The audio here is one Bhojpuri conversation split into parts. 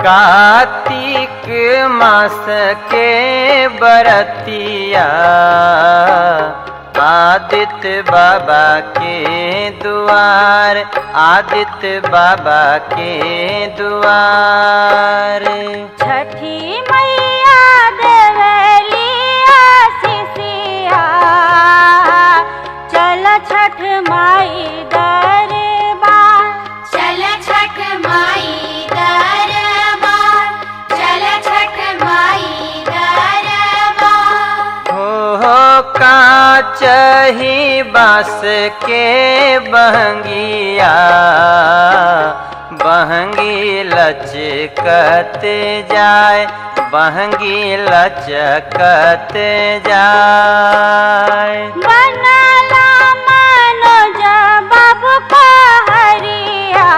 कार्तिक मास के बरतिया आदित्य बाबा के दुआर, आदित्य बाबा के दुआर। छठी मैया देवली आशीषिया, चल छठ माई दरबार, चल छठ माई दरबार, चल छठ माई दरबार। हो काचही बांस के बहंगिया, बहंगी लचकत जाए, बहंगी लचकत जाए। बनला मनोज बाबू का हरिया,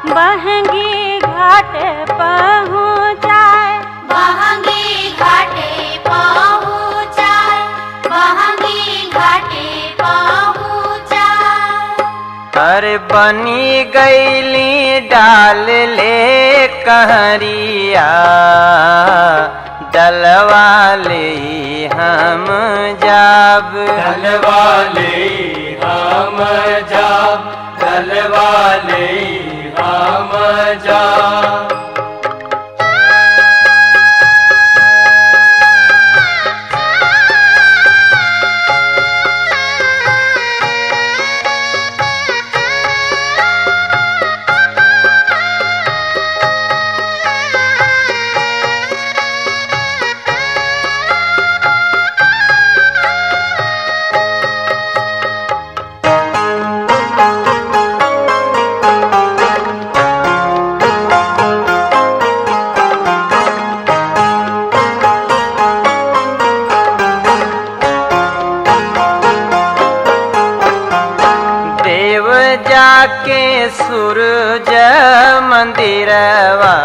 बहंगी घाट पहुँचाए, बहंगी घाटे पहुँचाए, बहंगी घाटे पहुँचाए। हर बनी गईली डाल ले कहरिया, डलवा ले हम जाब, डलवा ले हम जाब, डलवा ले हम जाब। देव जाके सूरज मंदिरवा,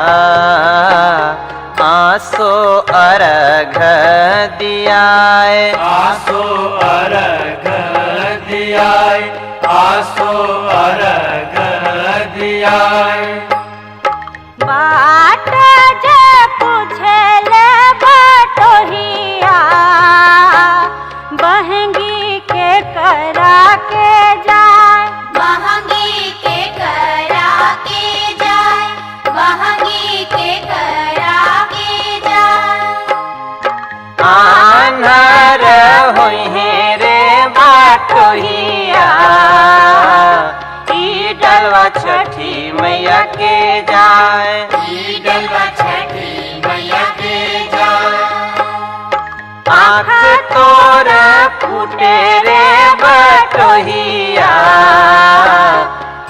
आसो अर्घ दियाए, आसो अर्घ दियाए, आसो अर्घ दियाए। बाट जे पूछले बटोहिया, बहंगी के करा के जाए, बहंगी के करा के जाए, बहंगी के करा के जाए। आन्हर होइहे रे बाटोहिया, ई डलवा छठी मैया के जाए। ई डलवा छठी मैया के जाए। आँख तोर फूटे रे बटोहिया,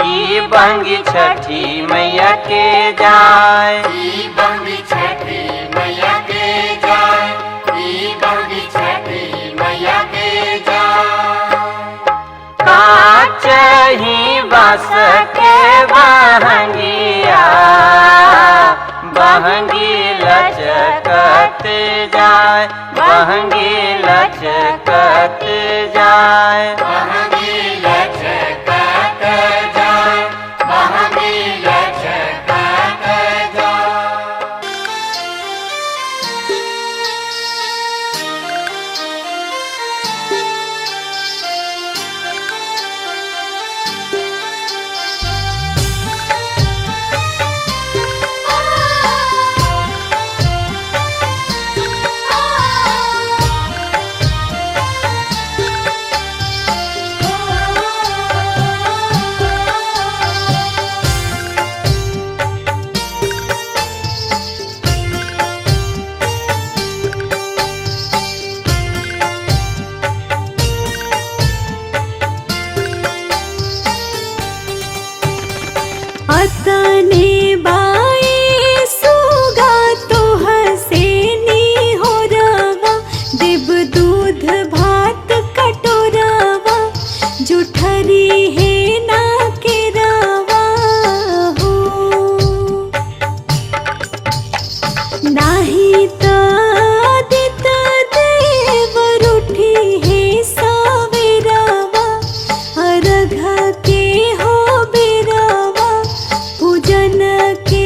ई बंगी छठी मैया के जाए। ई बहंगी छठी मैया के जाए, ई बहंगी छठी मैया के जाए। कांच ही बांस के बहंगिया, बहंगी लचकत जाए, बहंगी लचकत जाए। बहंगी लचकत जाए, बहंगी लचकत जाए। अतने बाई सुगा तो हसेनी हो रवा, देव दूध भात कटोरावा, जुठरी है ना के रावा हो। नाही तादित देव रूठी है सावेरावा, अर्घ के हो बेरावा, पूजन के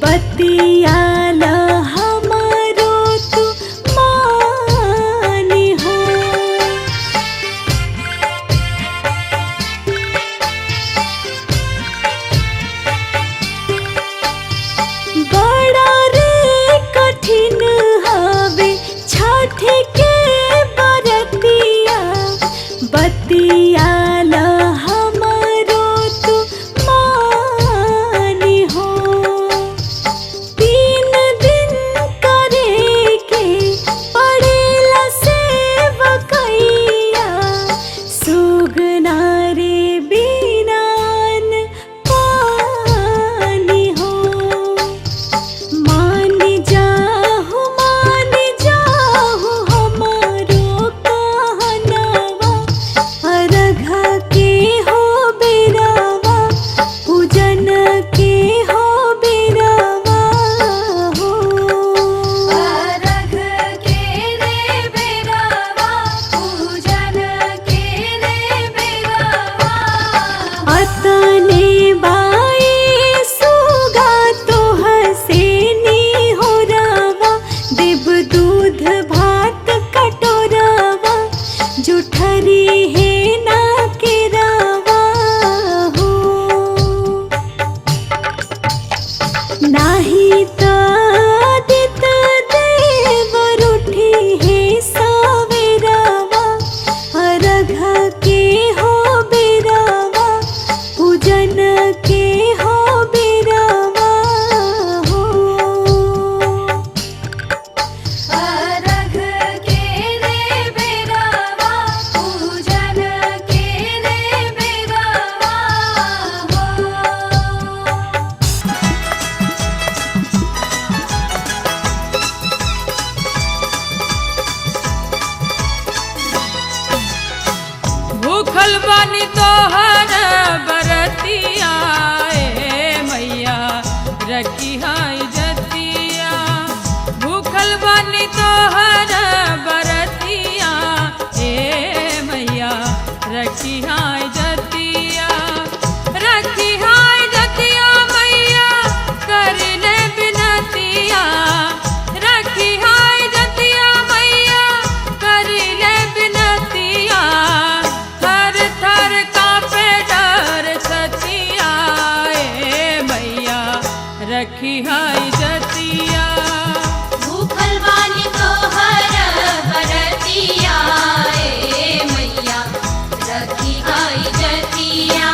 बतियाला हमारो तू मानी हो। बड़ा रे कठिन हवे छठ के बरतिया, बतियाला हमारो तू मानी हो। 3 दिन करे के पड़ेला सेवकैया, सुगना रे बिनान पानी हो। मान जाहु हमारो कहनावा, अरघ के हो बेरावा, पूजन के हो बेरावा हो। अरघ के रे बेरावा, पूजन के रे बेरावा। अतने बाई सुगा तो हसेनी हो रावा, देव दूध भात कटोरावा, जुठरी है ना के रावा हो। नाही तादित देव रूठी है सावेरावा, अरघ के हो बेरावा, पूजन के हो बेरावा हो। अरघ के रे बेरावा, पूजन के रे बेरावा हो। भूखल बानी तोहर बरतिया ए मैया रखी जतिया। भूखल बानी तोहर बरतिया ए मैया रखी जतिया। रखी जतिया मैया कर ले बिनतिया। रखी जतिया मैया कर ले बिनतिया। थर थर कांपे डर छतिया ए मैया रखी जतिया। भूखल बानी तोहर बरतिया ए मैया रखी जतिया।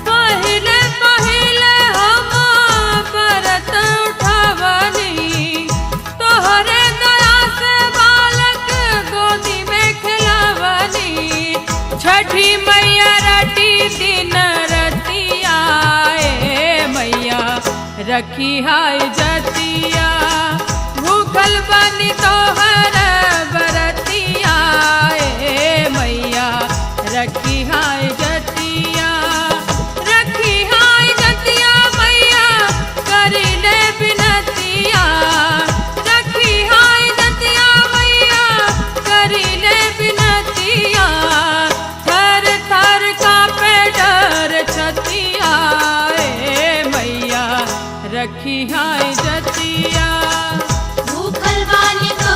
पहिले पहिले हम बरत उठवनी, तोहरे दया से बालक गोदी में खिलवनी। छठी मैया रटी दिन रतिया ए मैया रखी जतिया। भूखल बनी तोहर बरतिया ए मैया रखी जतिया। रखी जतिया मैया कर ले बिनतिया। रखी जतिया मैया कर ले बिनतिया। थर थर कांपे डर छतिया ए मैया रखी जतिया। भूखल बानी तो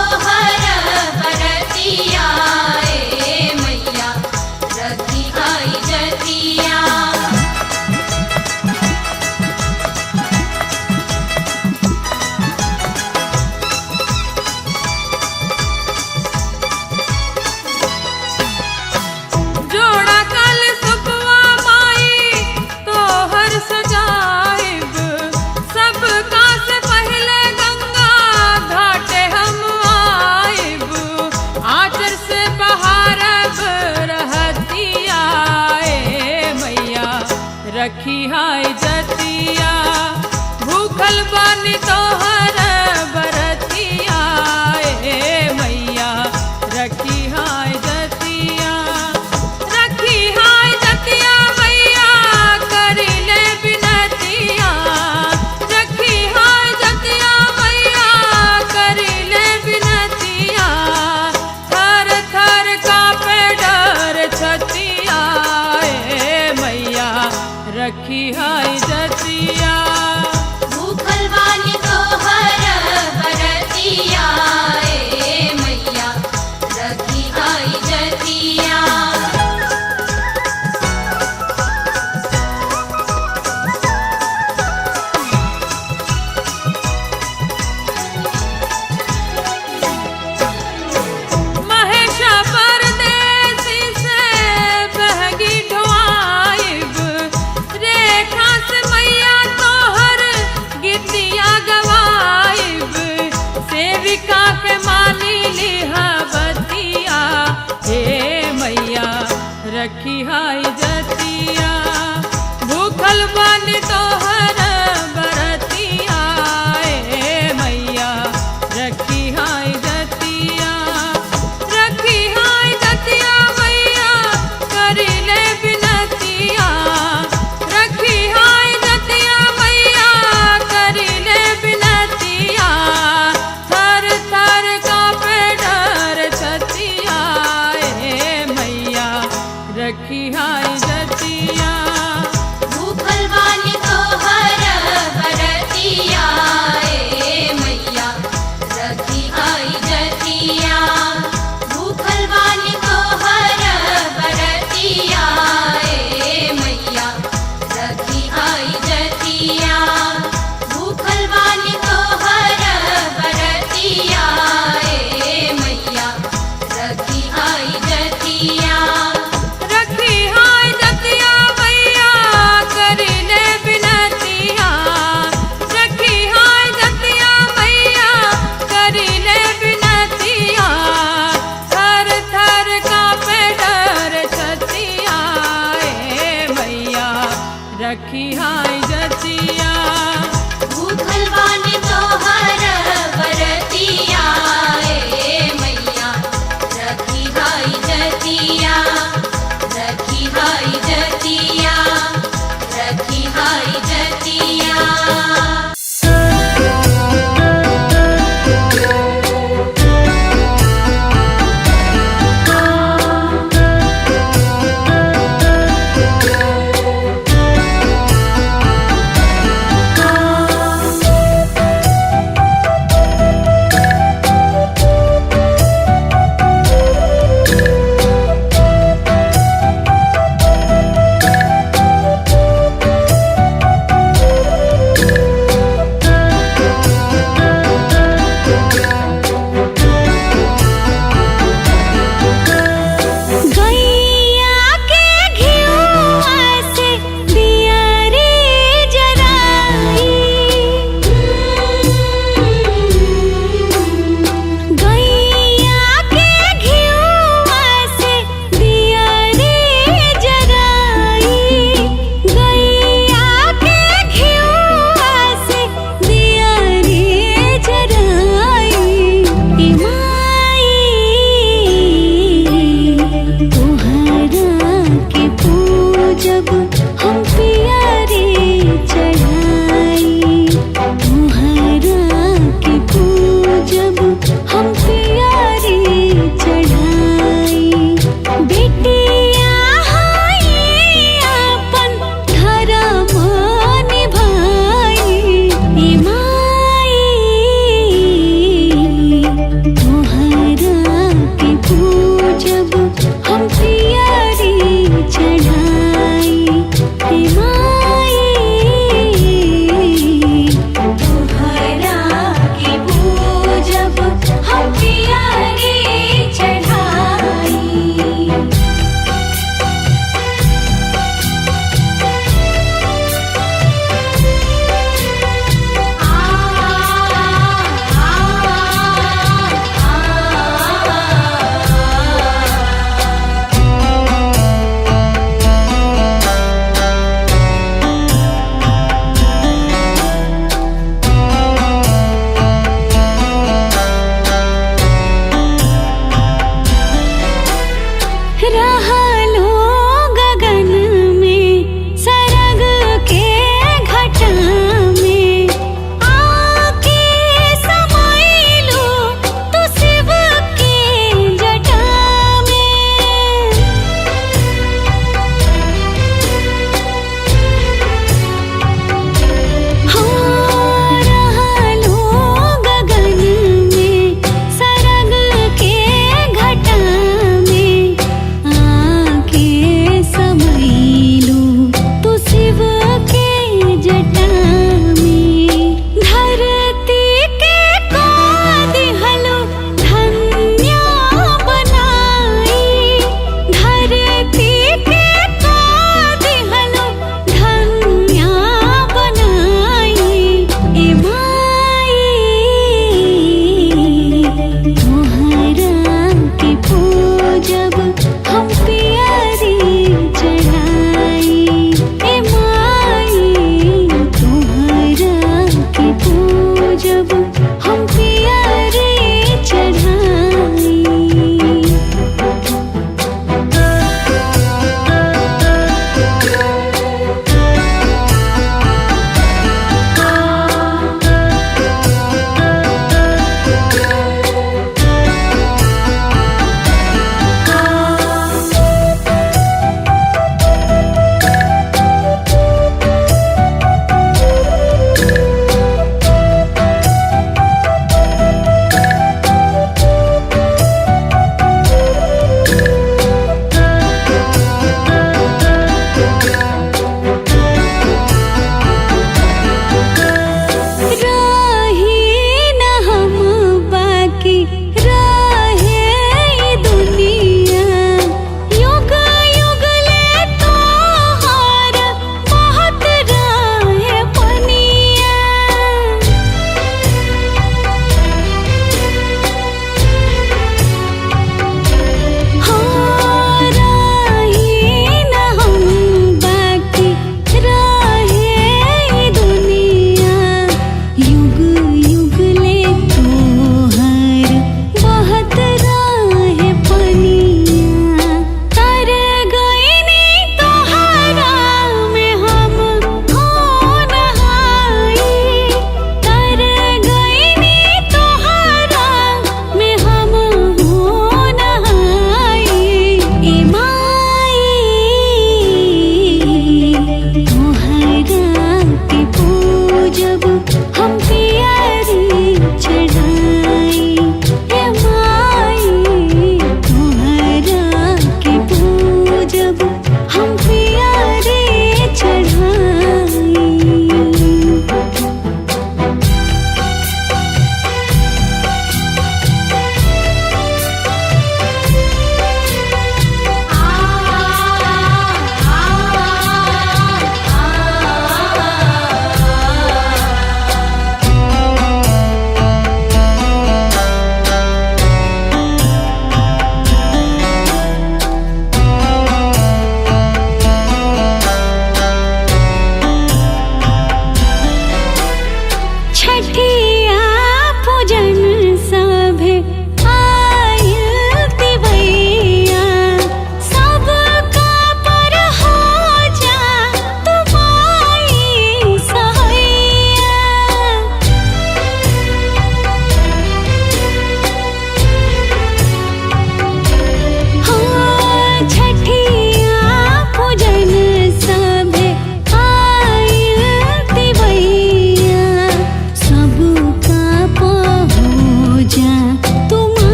हाय जतिया, रखी हाय जतिया मैया करी ले बिनतिया, रखी हाय जतिया मैया करी ले बिनतिया, थर थर कांपे डर छतिया हे मैया रखी हाय जतिया। भूखल बानी तोहर बरतिया ए मैया रखी हाय जतिया। भूखल बानी तोहर बरतिया ए मैया रखी हाय जतिया। भूखल बानी तोहर बरतिया ए मैया रखी हाय जतिया। रखी हाय जतिया मैया करी ले बिनतिया, रखी हाय जतिया मैया करी ले बिनतिया,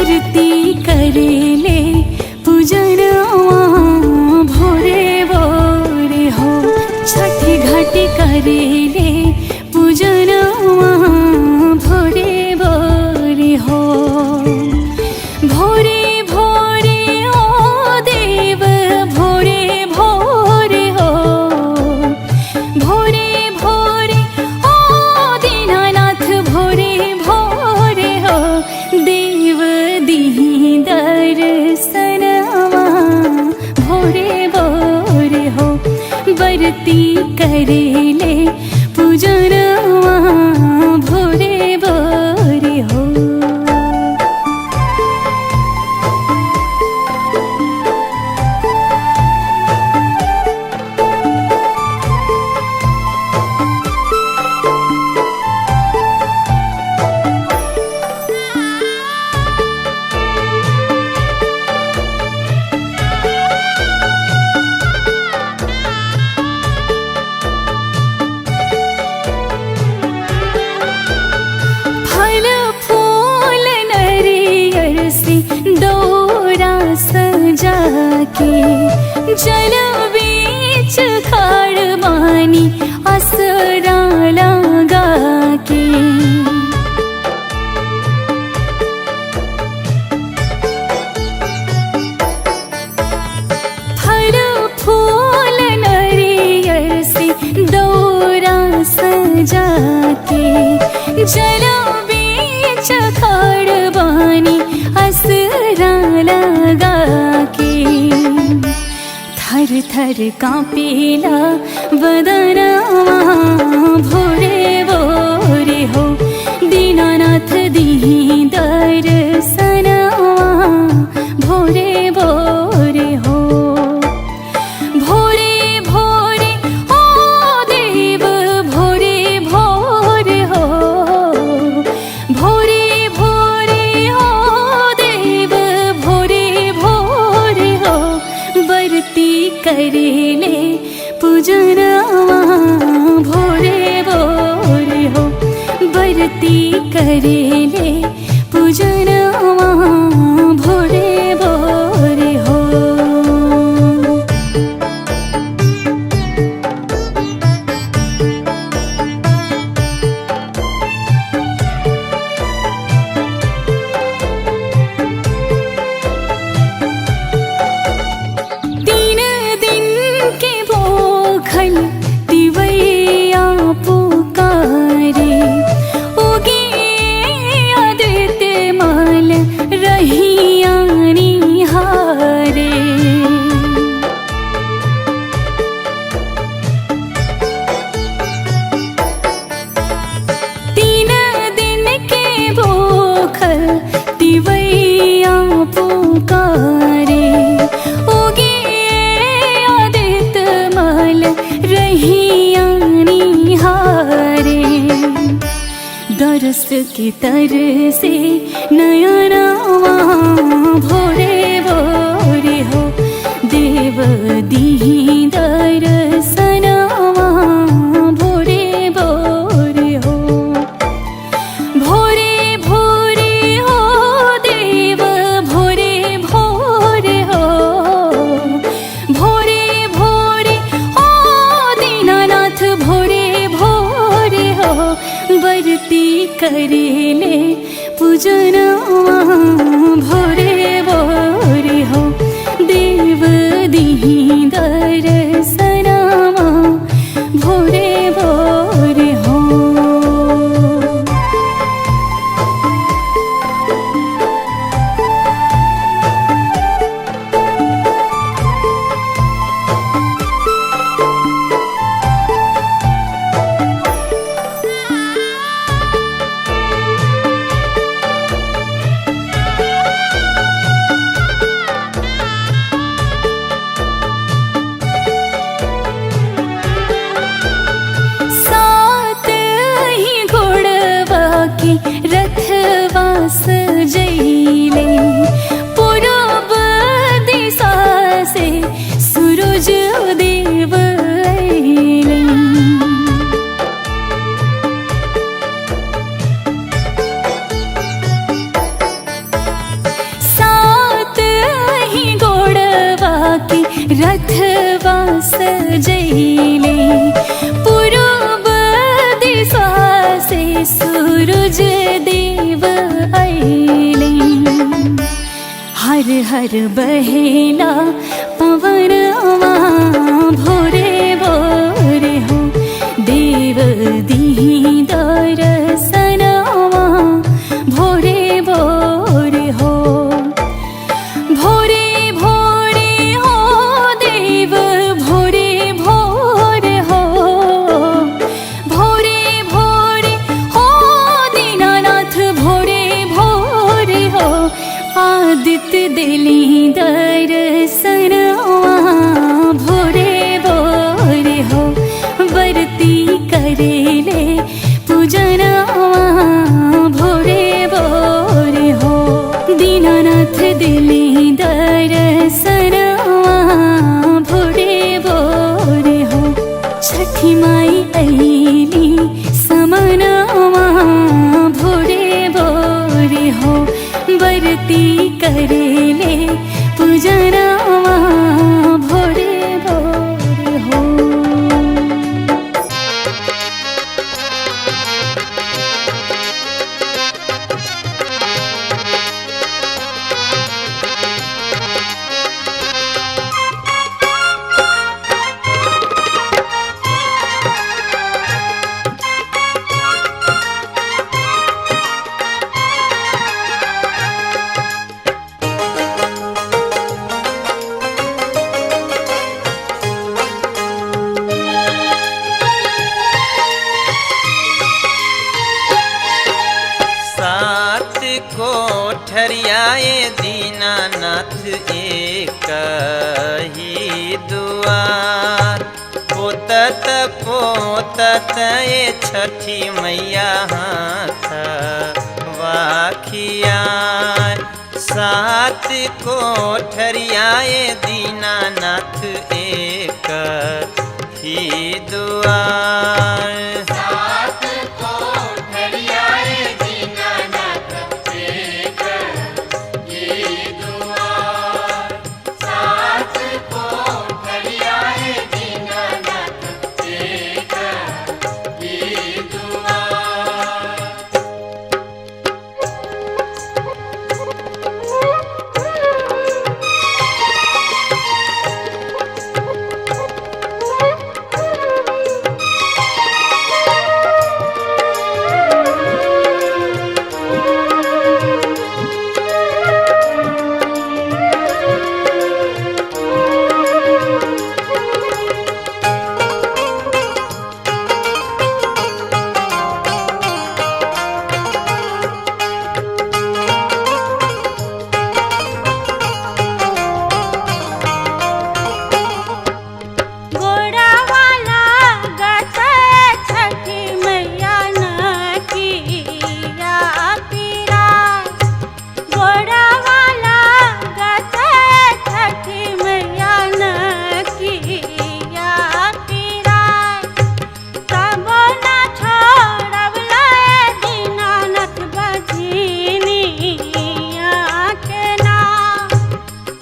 बरती करेले पूजनवा भोरे भोरे हो। छठी घाटी करेले पूजनवा भोरे भोरे हो। भोरे भोरे ओ देव भोरे भोरे हो। भोरे भोरे ओ दीनानाथ भोरे भोरे हो। देव दीहि दर्शनवा भोरे भोरे हो। बरती करेले पूजनवा भोरे भोरे हो। फल फूल नरियर से डोरा सजा के जल बीच खाड़ बानी असरा लगा के। फल फूल नरियर से डोरा सजा के जल बीच खाड़ बानी असरा लगा के। थर थर कांपेला बदनवा भोरे भोरे हो। दीनानाथ दीहि दर्शनवा भोरे भोरे हो। भोरे भोरे ओ देव भोरे भोरे हो। भोरे भोरे ओ देव भोरे भोरे हो। बरती करेले पूजनवा भोरे भोरे हो। बरती करेले पूजनवा भोरे भोरे हो। तीन दिन के भूखल तिवैया पुकारे उगे आदित्य माल रहिया निहारे। तीन दिन के भूखल तिवैया पुकारे उगे आदित्य माल रहिया निहारे। दरस के तर से नयनवा भोरे भोरे हो। देव दीहि दर्शनवा भोरे भोरे हो। भोरे भोरे हो देव भोरे भोरे हो। भोरे भोरे ओ दीनानाथ भोरे भोरे हो। बरती करेले पूजनवा भोरे भोरे हो। देव दीहि दर्शनवा भोरे भोरे हो। हर हर बहेला पवनवा भोरे भोरे हो देव दीही दरसनवा भोरे भोरे हो भोरे भोरे हो देव भोरे भोरे हो भोरे भोरे हो दीनानाथ भोरे भोरे हो आदित्य दिली दरसनवा भोरे भोरे हो बरती करेले पूजनवा भोरे भोरे हो दीनानाथ दिली दरसनवा भोरे भोरे हो छठी माई ऐली समनवा भोरे भोरे हो बरती करेले पूजनवा भोरे भोरे हो। सात कोठरियाए दीनानाथ एक ही दुआर पोतत पोतत ए छठी मैया हाथ वाखियार सात कोठरियाए दीनानाथ एक ही दुआर। सात कोठरियाए दीनानाथ एक ही दुआर। सात कोठरियाए दीनानाथ एक ही दुआर। गोड़ावाला गत छठी मैया नकिया पीरा। गोड़ावाला गत छठी मैया नकिया पीरा। तबो न छोड़बला दीनानाथ बझिनिया के नाम।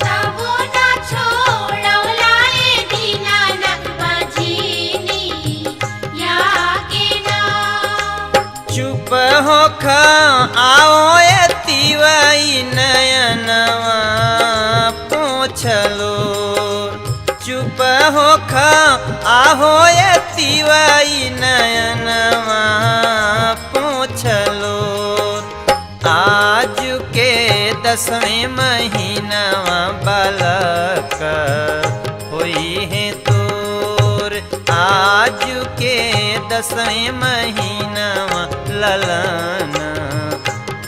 तबो ना छोड़ौलाए दीनानाथ बझिनी या के नाम। चुप होख आओ ए तिवाई नयनवा पोछलो। चुप होख आहो ए तिवाई नयनवा पोछलो। आज के दसवें महीनवा बालक होई है तोर। आज के दसवें महीनवा ललन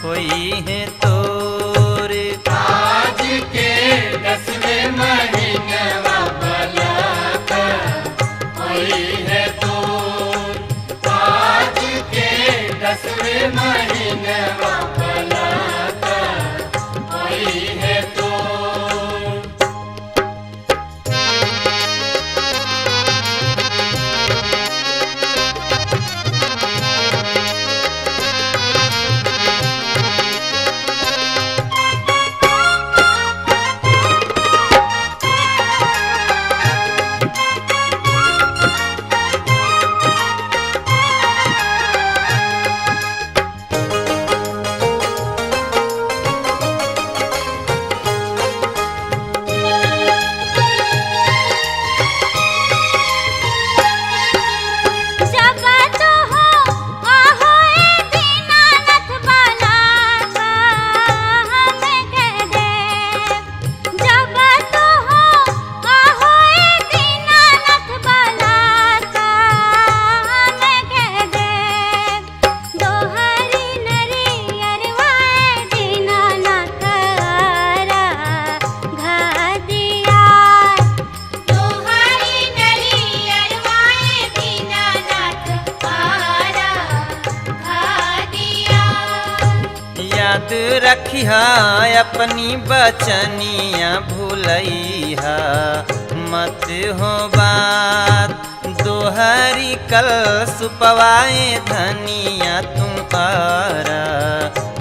होई है तोर। आज के दसवें महीनवा बालक होई है तोर। आज के दसवें महीनवा बालक होई है तोर। ओ याद रखिहा अपनी बचनिया भूलैहा मत हो बात दोहरी कल सुपवाए धनिया तुम आरा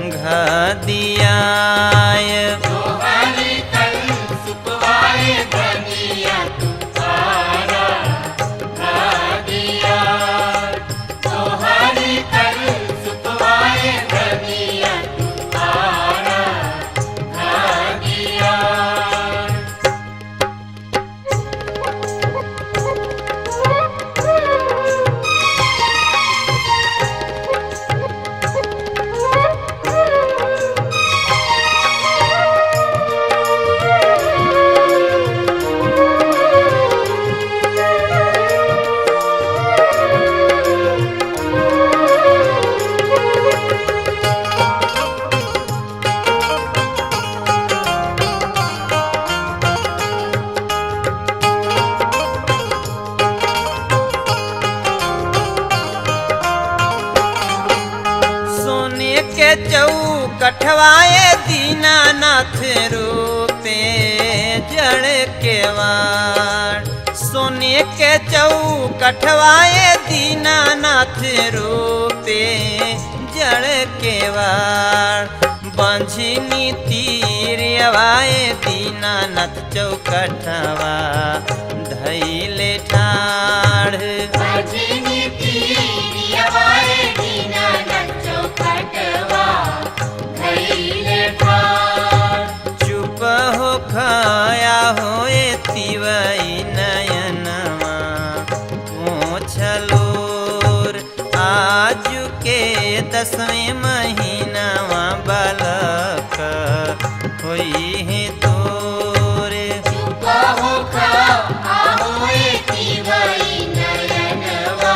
घ दियाय। दोहरी कल सुपवाए धनिया तुम्हारा दिया। दोहरी कल सुपवाए धनिया तुम्हारा दिया। सोने के चौकठवाए दीनानाथ रूपे जड़ के वाण। सोने के चौकठवाए दीनानाथ रूपे जड़ के वाण। बंझनी तीर अवाए दीनानाथ चौकठवा धैले ठाढ़। भजनी तीरियवाए दीनानाथ चौखटवा धैले ठाड़। चुप हो खया होए तिवई नयनवा पूछलोर। आज के दसवें महीनावा बालक होई है तोरे। चुप हो खा आहोए तिवई नयनवा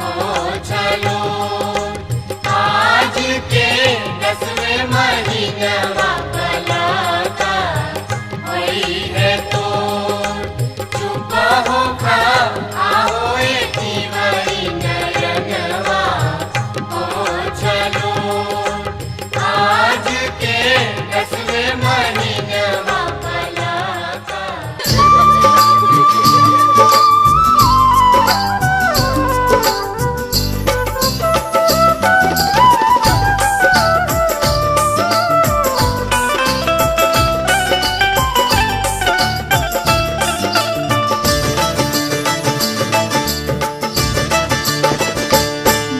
पोछलो। आज के दसवें महीनवा बलाका होई है तोर। चुप हो खा आहोए तिवई नयनवा पोछलो। आज के दसवें महीनवा बलाका।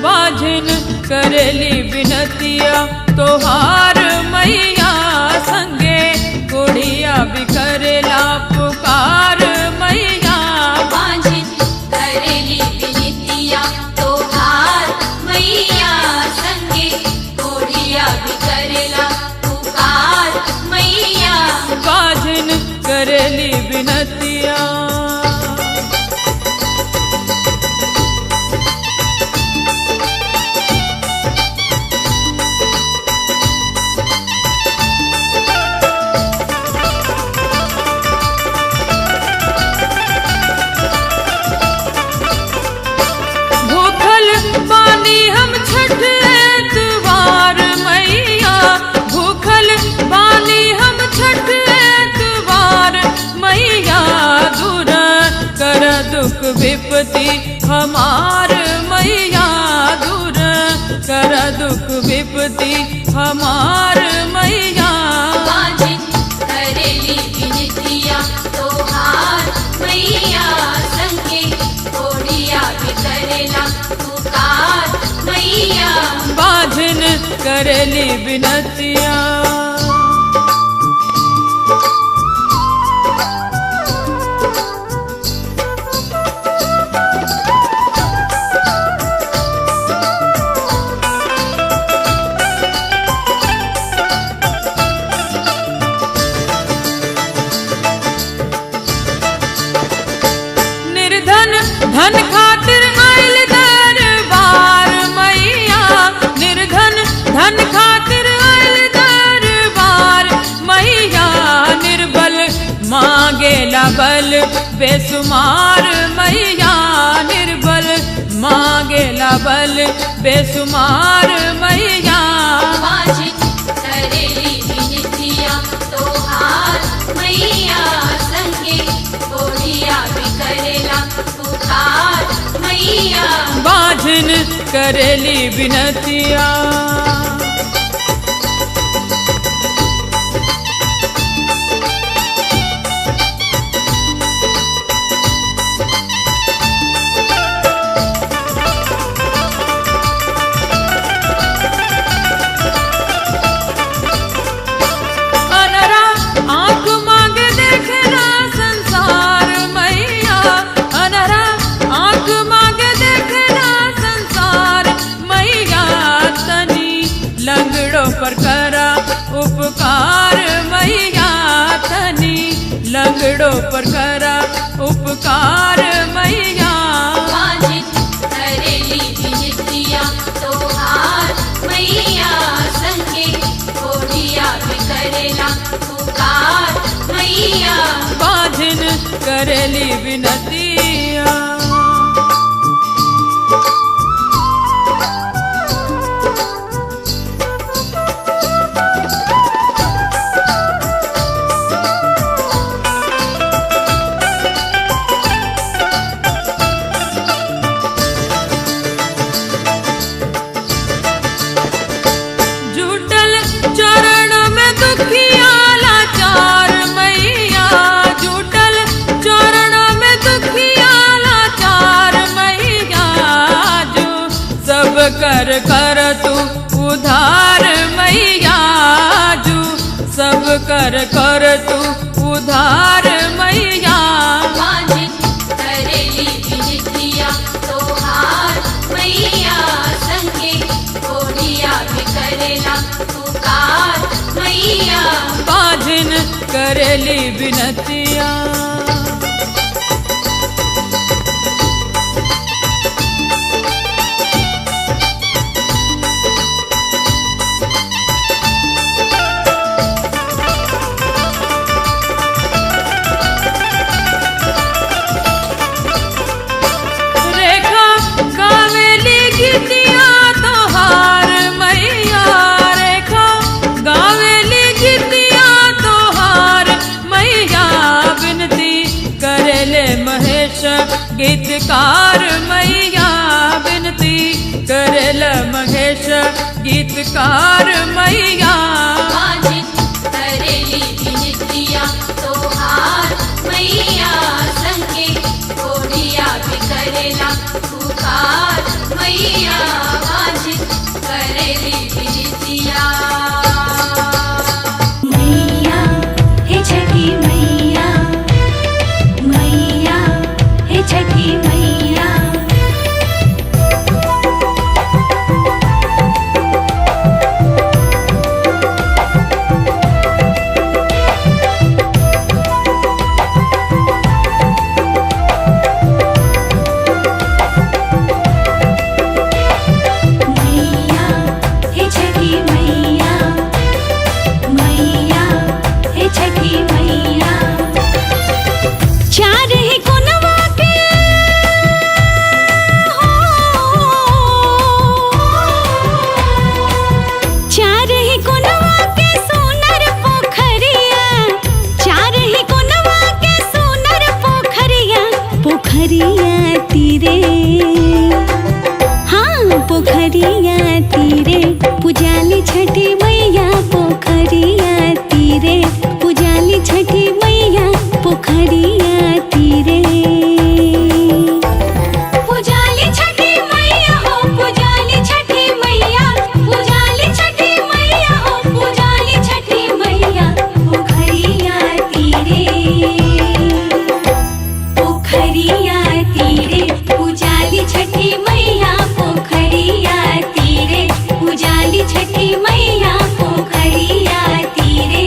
बाझन करेली बिनतिया तोहार मैया संगे गुड़िया भी करेला पुकार मैया। बांझिन करेली विनतिया तोहार मैया संगे कोढ़िया भी करेला पुकार मैया। बाझन करेली बिनतिया। भूखल बानी हम छठ एतवार मैया। भूखल बानी हम छठ एतवार मैया। दूर कर दुख विपत्ति हमार मैया। दूर कर दुख विपत्ति हमार मैया। बांझिन करेली विनतिया तोहार मैया संगे कोढ़िया भी करेला पुकार मैया। बाझन करेली बिनतिया। निर्धन धन खातिर आइल दरबार मैया। निर्धन धन खातिर आइल दरबार मैया। निर्बल मांगेला बल बेसुमार मैया। निर्बल मांगेला बल बेसुमार मैया। बांझिन पुकार मैया। बाझन करेली विनतिया। अनरा आंख मांग देखना संसार मैया, अनरा आंख मांग देखना संसार मैया। तनी लंगड़ों पर करा उपकार मैया, तनी लंगड़ों पर करा उपकार मैया। बांझिन करेली विनतिया तोहार मैया, संगे कोढ़िया भी करेला पुकार मैया। बाझन करेली विनतिया। जुटल चरण में दुखिया लाचार मैया, जुटल चरण में दुखिया लाचार मैया। जो सब कर कर तू उधार मैया, जो सब कर कर तू उधार मैया। बांझिन करेली विनतिया तोहार मैया, संगे कोढ़िया भी करेला पुकार मैया। बाझन करेली विनतिया। रेखा गावेली गीतिया तोहार मैया, रेखा गावेली गीतिया तोहार मैया। विनती करेले महेश गीतकार मैया, विनती करेले महेश गीतकार मैया। बांझिन करेली विनतिया तोहार मैया, संगे कोढ़िया भी करेला पुकार मैया। बांझिन करेली विनतिया। मैया हे छठी मैया, मैया हे छठी मैया। मैया हे छठी मैया, मैया हे छठी मैया। चार ही कोनवा के हो, चार ही कोनवा के सोनर पोखरिया, चार ही कोनवा के सोनर पोखरिया, पोखरिया तीरे, हाँ पोखरिया तीरे पुजाली छठी मैया, पोखरिया तीरे पुजाली छठी मैया, पोखरिया तीरे। पुजाली छठी मैया हो, पुजाली छठी मैया, पुजाली छठी मैया हो, पुजाली छठी मैया, पोखरिया तीरे, पोखरिया तीरे पुजाली छठी मैया, पोखरिया तीरे पुजाली छठी मैया, पोखरिया तीरे।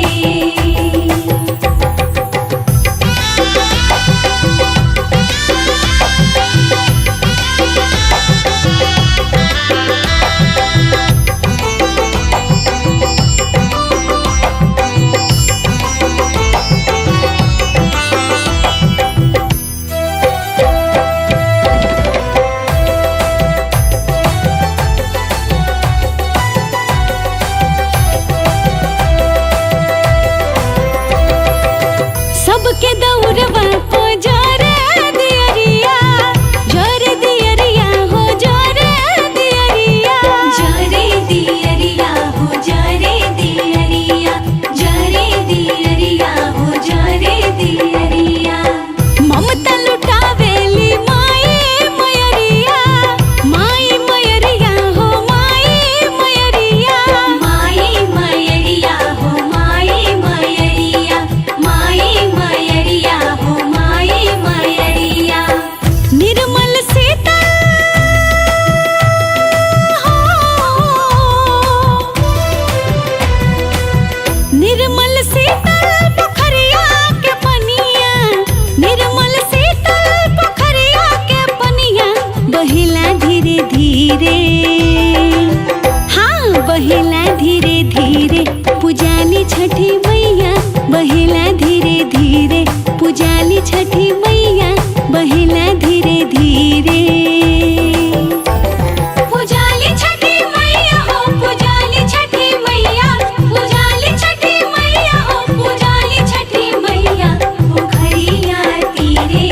धीरे, हाँ बहेला धीरे धीरे पुजाली छठी मैया, बहेला धीरे धीरे पुजाली छठी मैया, बहेला धीरे धीरे। पुजाली छठी मैया हो पुजाली छठी मैया, पुजाली छठी मैया हो पुजाली छठी मैया, पोखरिया तीरे,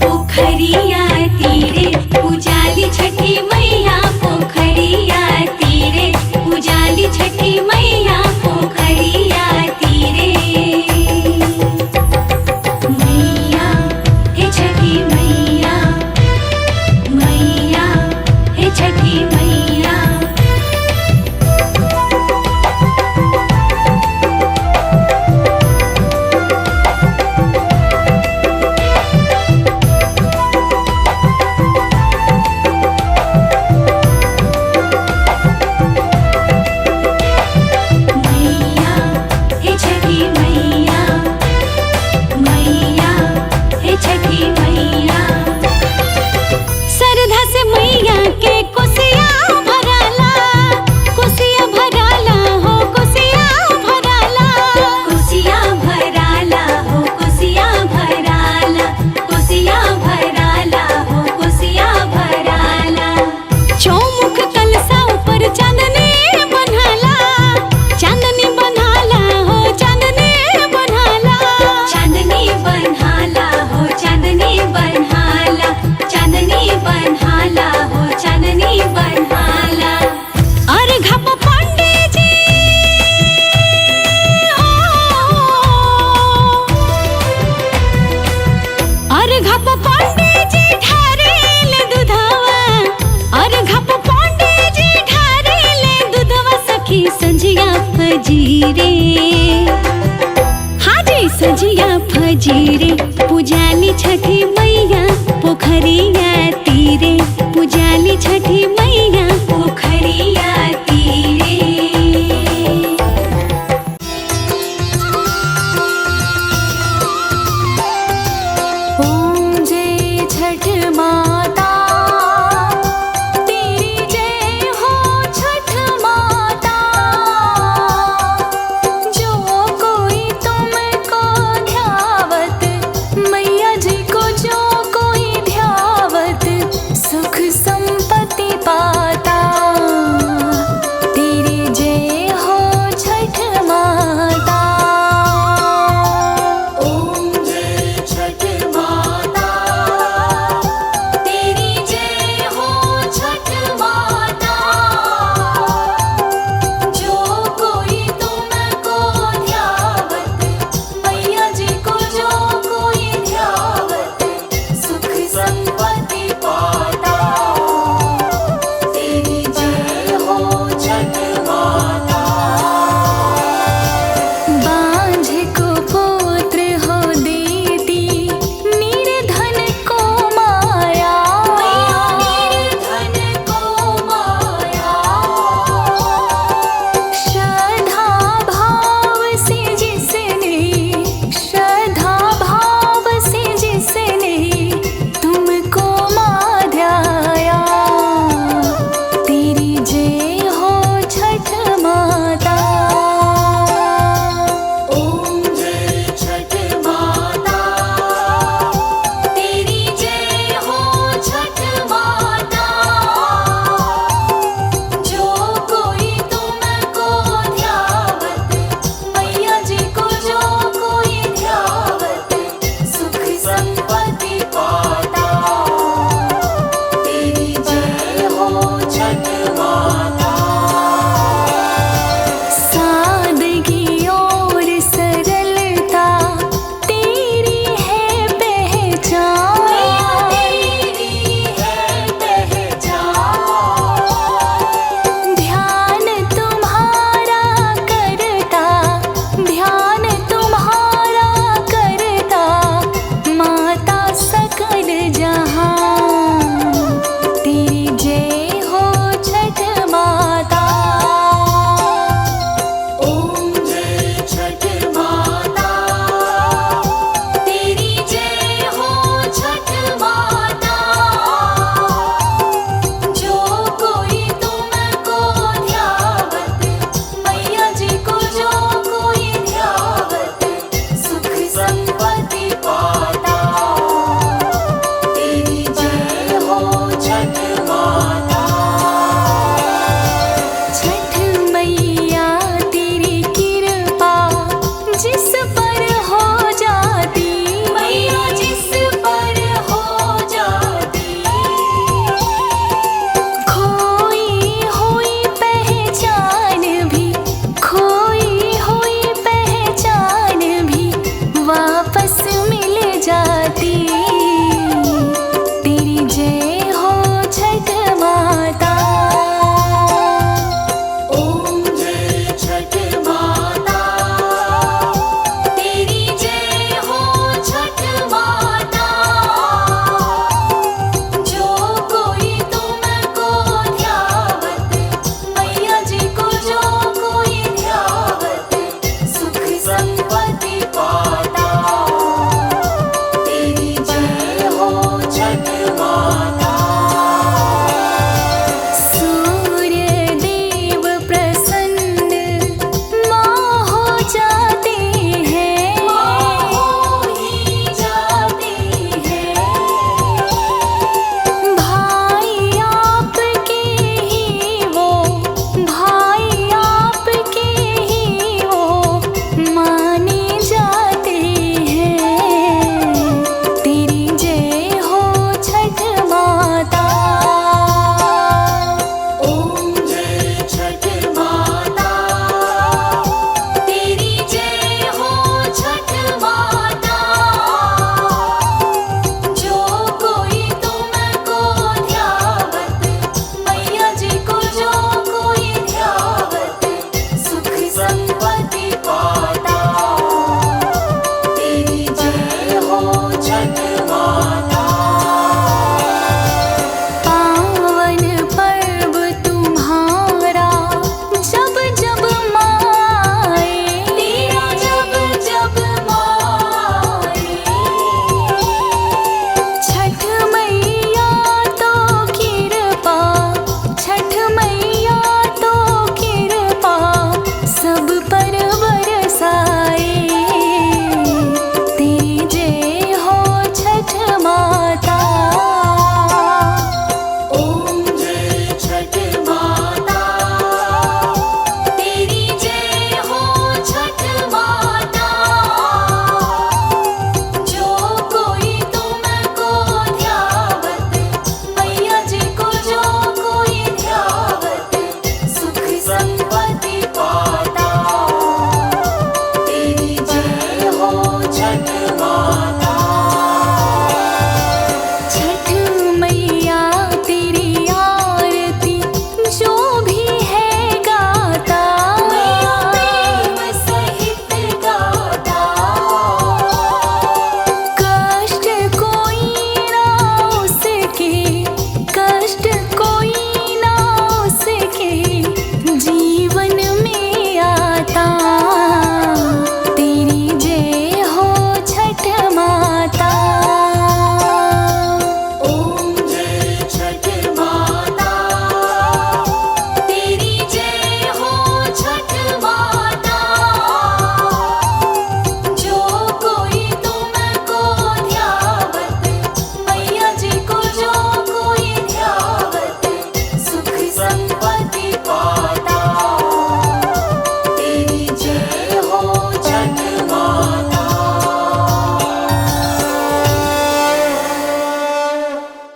पोखरिया तीरे पुजाली छठी मैया, पोखरिया तीरे पुजाली छठी मैया, पोखरिया तीरे। मैया हे छठी मैया, मैया हे छठी मैया। मैया हे छठी मैया, मैया हे छठी मैया। श्रद्धा से मैया के कोसिया भराला, कोसिया भराला हो कोसिया भराला, कोसिया भराला हो कोसिया भराला, कोसिया भराला हो कोसिया भराला। चौमुख कलसा ऊपर चांदनी बनाला, चांदनी बनाला हो चांदनी बनाला, चांदनी बन्हाला हो चांदनी बन्हाला, चांदनी बन्हाला हो चांदनी बन्हाला। अर्घ पांडे जी हो, अर्घ पांडे जी ढारेल दुधावा, अर्घ पांडे जी ढारेल दुधावा, सखी संझिया फजीरे, हाजी संझिया फजीरे पुजाली छठी मैया, पोखरिया तीरे पुजाली छठी मैया, पोखरिया तीरे। ओम जय छठ माता, तेरी जय हो छठ माता। जो कोई तुमको ध्यावत, मैया जी को जो कोई ध्यावत, सुख संपत्ति पाता। तेरी जय हो छठ माता। ओम जय छठ माता, तेरी जय हो छठ माता। जो कोई तुमको ध्यावत, मैया जी को जो कोई ध्यावत, सुख संपत्ति पाता। तेरी जय हो छठ माता। बांझ को पुत्र हो देती, निर्धन को माया, निर्धन को माया। श्रद्धा भाव से जिसने, श्रद्धा भाव से जिसने तुमको माँ ध्याया, तेरी जय हो छठ माता। ओम जय छठ माता, तेरी जय हो छठ माता। जो कोई तुमको ध्यावत, मैया जी को जो कोई ध्यावत, सुख संपत्ति पाता। तेरी जय हो छठ माता। सादगी और सरलता तेरी है पहचान, तेरी है पहचान। ध्यान तुम्हारा करता, ध्यान तुम्हारा करता, माता सकल जहां। तेरी जय हो छठ माता।